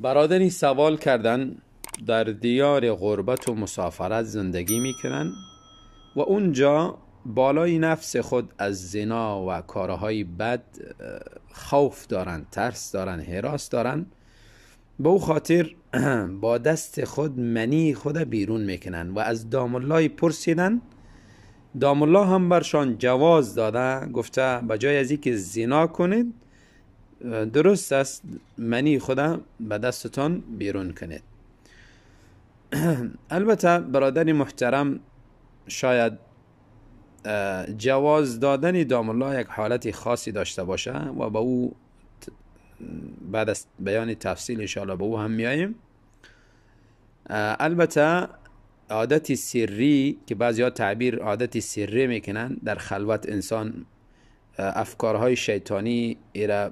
برادری سوال کردن در دیار غربت و مسافرت زندگی میکنن و اونجا بالای نفس خود از زنا و کارهای بد خوف دارن، ترس دارن، هراس دارن. به او خاطر با دست خود منی خود بیرون میکنن و از دامالله پرسیدن. دامالله هم برشان جواز داده، گفته به جای از اینکه زنا کنید درست است منی خود به دستتان بیرون کنید. البته برادر محترم، شاید جواز دادن دامالله یک حالت خاصی داشته باشه و به او بعد از بیان تفصیل انشاءالله به او هم میاییم. البته عادت سری که بعضی ها تعبیر عادت سری میکنن، در خلوت انسان افکارهای شیطانی ایرا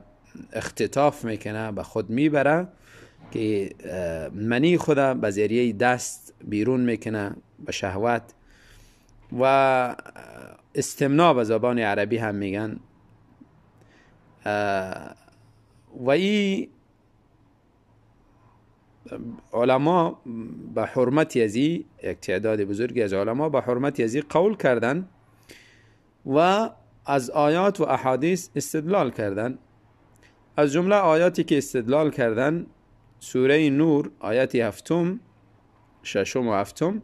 اختطاف میکنه، به خود میبره که منی خود به ذریعه دست بیرون میکنه به شهوت و استمناء به زبان عربی هم میگن. و این علما به حرمت ازی، یک تعداد بزرگی از علما به حرمت ازی قول کردن و از آیات و احادیث استدلال کردن. از جمله آیاتی که استدلال کردن سوره نور آیات هفتم، ششم و هفتم،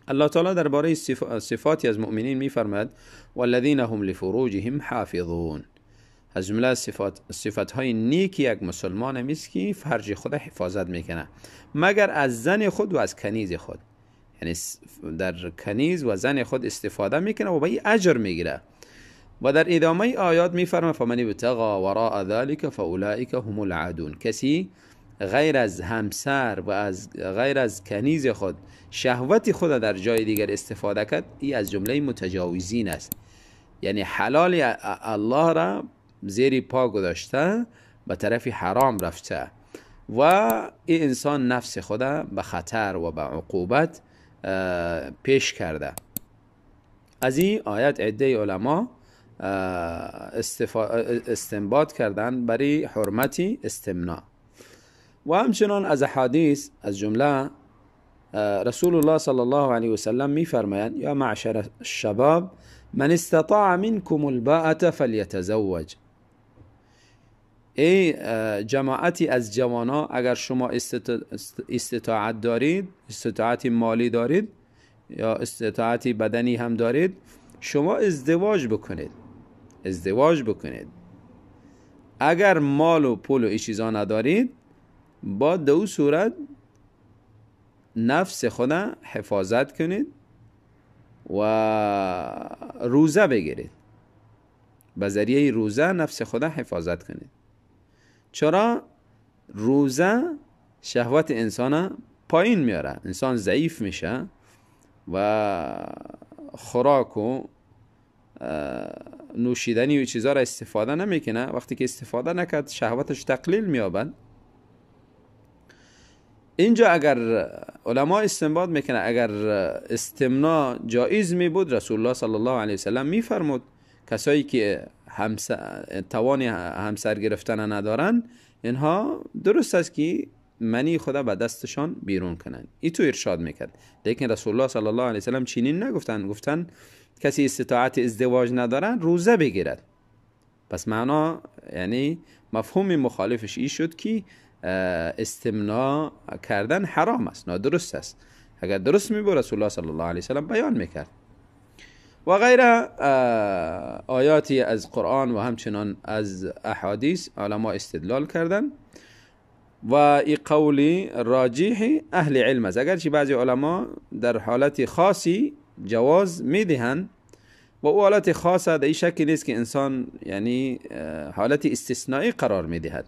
الله تعالی درباره صفاتی از مؤمنین میفرماید والذین هم لفروجهم حافظون. از جمله صفات های نیک یک مسلمان است که فرج خود حفاظت میکنه، مگر از زن خود و از کنیز خود، یعنی در کنیز و زن خود استفاده میکنه و به این اجر میگیره. و در ادامه آیات میفرماید فمن ابتغى وراء ذلك فاولئک هم العادون. کسی غیر از همسر و از غیر از کنیز خود شهوت خود در جای دیگر استفاده کرد، ای از جمله متجاوزین است، یعنی حلال الله را زیر پا گذاشته به طرف حرام رفته و این انسان نفس خود به خطر و به عقوبت پیش کرده. از این آیت عده علما استنباط کردن برای حرمت استمناء. و همچنان از احادیث، از جمله رسول الله صلی الله علیه وسلم میفرمایند یا معشر الشباب من استطاع منكم الباءة فلیتزوج. ای جماعتی از جوانا، اگر شما استطاعت دارید، استطاعت مالی دارید یا استطاعت بدنی هم دارید، شما ازدواج بکنید، ازدواج بکنید. اگر مال و پول و این چیزا ندارید، با دو صورت نفس خود حفاظت کنید و روزه بگیرید. به ذریعه روزه نفس خود حفاظت کنید. چرا؟ روزه شهوت انسان پایین میاره، انسان ضعیف میشه و خوراک و نوشیدنی و چیزا را استفاده نمیکنه. وقتی که استفاده نکرد شهوتش تقلیل مییابد. اینجا اگر علما استنباط میکنه اگر استمناء جایز می بود، رسول الله صلی الله علیه وسلم میفرمود کسایی که توان همسر گرفتن ندارن، اینها درست است که منی خدا به دستشان بیرون کنن. ای تو ارشاد میکرد. لیکن رسول الله صلی الله علیه وسلم چنین نگفتن، گفتن کسی استطاعت ازدواج ندارن روزه بگیرد. پس معنا یعنی مفهوم مخالفش ای شد که استمناء کردن حرام است، نادرست است. اگر درست می بود رسول الله صلی الله علیه وسلم بیان میکرد. و غیره آیاتی از قرآن و همچنان از احادیث علما استدلال کردن و این قولی راجیح اهل علم است. اگرچه بعضی علما در حالت خاصی جواز میدهند و او حالت خاصه در این شکل نیست که انسان یعنی حالت استثنایی قرار میدهد،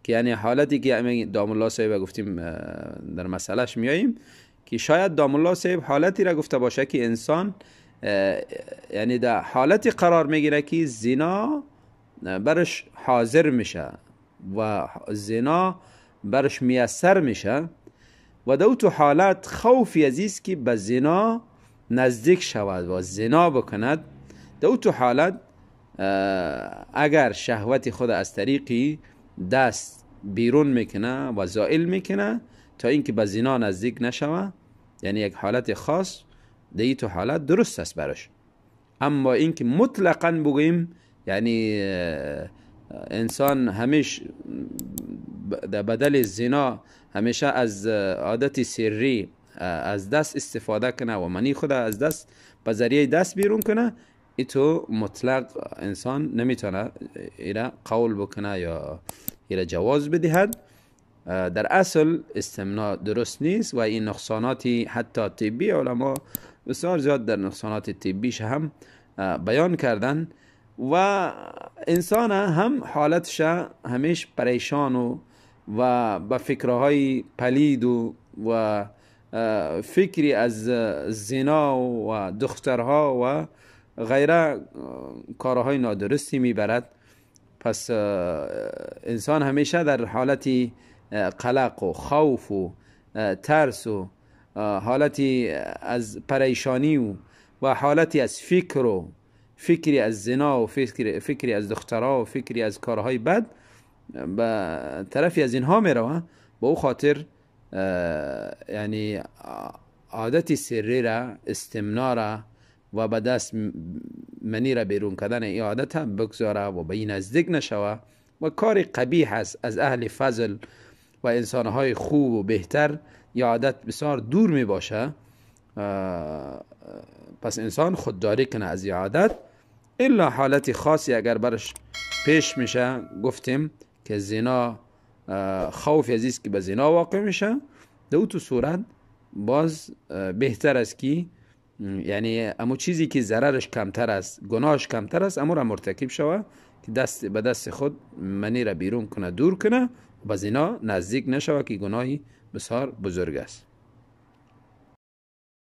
که یعنی حالتی که دامالله صاحب گفتیم در مسئلهش میاییم که شاید دامالله صاحب حالتی را گفته باشه که انسان یعنی در حالتی قرار میگیره که زنا برش حاضر میشه و زنا برش میسر میشه و در تو حالت خوفی از که به زنا نزدیک شود و زنا بکند. در تو حالت اگر شهوت خود از طریقی دست بیرون میکنه و زائل میکنه تا اینکه به زنا نزدیک نشوه، یعنی یک حالت خاص در تو حالت درست است براش. اما اینکه مطلقا بگوییم یعنی انسان همیش در بدل زنا همیشه از عادت سری از دست استفاده کنه و منی خود از دست به ذریعه دست بیرون کنه، ای تو مطلق انسان نمیتونه ایره قول بکنه یا ایره جواز بدهد. در اصل استمناء درست نیست و این نقصانات حتی طبی، علما بسیار زیاد در نقصانات طبیش هم بیان کردن و انسان هم حالتش همیش پریشان و به فکرهای پلید و فکری از زنا و دخترها و غیره کارهای نادرستی میبرد. پس انسان همیشه در حالت قلق و خوف و ترس و حالتی از پریشانی و حالتی از فکر و فکری از زنا و فکری از دخترها و فکری از کارهای بد به طرفی از اینها میروه. به او خاطر یعنی عادت سری را، استمنا را و به دست منی را بیرون کردن این عادت هم بگذاره و به این نزدیک نشوه و کار قبیح است از اهل فضل و انسانهای خوب و بهتر یا عادت بسیار دور می باشه. پس انسان خودداری کنه از این عادت، الا حالت خاصی اگر برش پیش میشه. گفتیم که زنا خوف عزیز که به زنا واقع میشه، در تو صورت باز بهتر است که یعنی امو چیزی که ضررش کمتر است، گناهش کمتر است، امو را مرتکب شوه که دست به دست خود منی را بیرون کنه، دور کنه و به زنا نزدیک نشوه که گناهی بسیار بزرگ است.